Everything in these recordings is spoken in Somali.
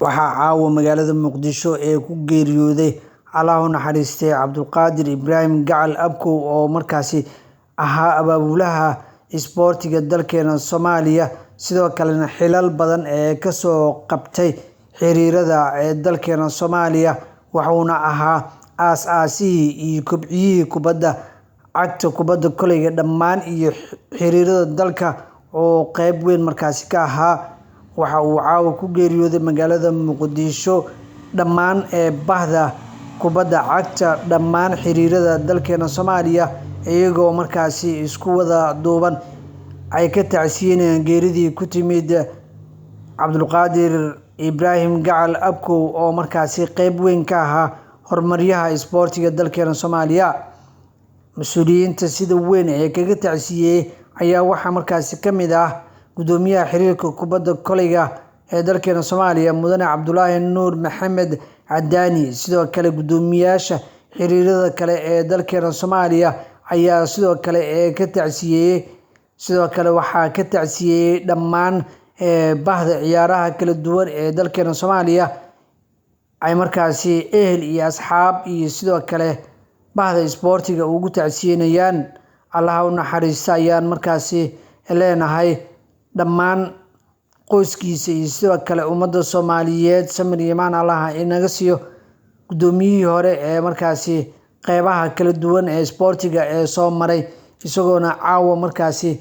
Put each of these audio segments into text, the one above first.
Waxaa caawa magaalada Muqdisho ee ku geeriyooday, Allah u naxariistay, Cabdulqaadir Ibraahim Gacal Abkow oo markaasi ahaa abaabulaha isboortiga dalkeena Soomaaliya, sidoo kalena xilal badan ee kasoo qabtay xiriirada ee dalkeena Soomaaliya. Wuxuuna ahaa aas-aasihii iyo kobciyihii kubadda cagta, kubadda koleyga dhammaan iyo xiriirada dalka oo qeyb weyn markaasi ka ahaa. Waxa uu caawa ku geeriyooday magaalada Muqdisho. Dhammaan ee bahda kubadda cagta, dhammaan xiriirada dalkeena Soomaaliya, iyagoo markaasi isku wada duuban, ay ka tacsiyenayaan geeridii ku timid Cabdulqaadir Ibraahim Gacal Abkow oo markaasi qeyb weyn ka ahaa horumaryaha isboortiga dalkeena Soomaaliya. Mas-uuliyiinta sida weyn ee kaga tacsiiyey ayaa waxaa markaasi ka mid ah gudoomiyaha xiriirka kubadda koleyga ee dalkeena Soomaaliya, Mudane Cabdulaahi Nuur Maxamed Cadaani. Sidoo kale gudoomiyaasha xiriirada kale ee dalkeena Soomaaliya ayaa sidoo kale ee ka tacsiyeeyey. Sidoo kale waxaa ka tacsiyeeyey dhammaan bahda ciyaaraha kala duwan ee dalkeena Soomaaliya, ay markaasi ehel iyo asxaab iyo sidoo kale bahda isboortiga ugu tacsiyenayaan. Allaha u naxariista ayaan markaasi leenahay dhammaan qoyskiisa iyo sidoo kale ummadda Soomaaliyeed. Samir iyo imaan Allaha inaga siiyo gudoomiyihii hore ee markaasi qeybaha kala duwan ee isboortiga ee soo maray, isagoona caawa markaasi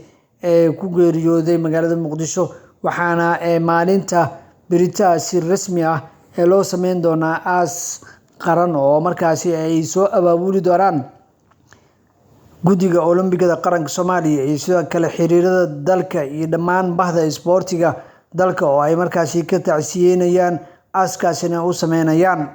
ku geeriyooday magaalada Muqdisho. Waxaana maalinta berita si rasmi ah ee loo sameyn doonaa aas qaran oo markaasi ay soo abaabuli doonaan guddiga Olombikada qaranka Soomaaliya iyo sidoo kale xiriirada dalka iyo dhammaan bahda isboortiga dalka oo ay markaasi ka tacsiyenayaan, aaskaasina u sameynayaan.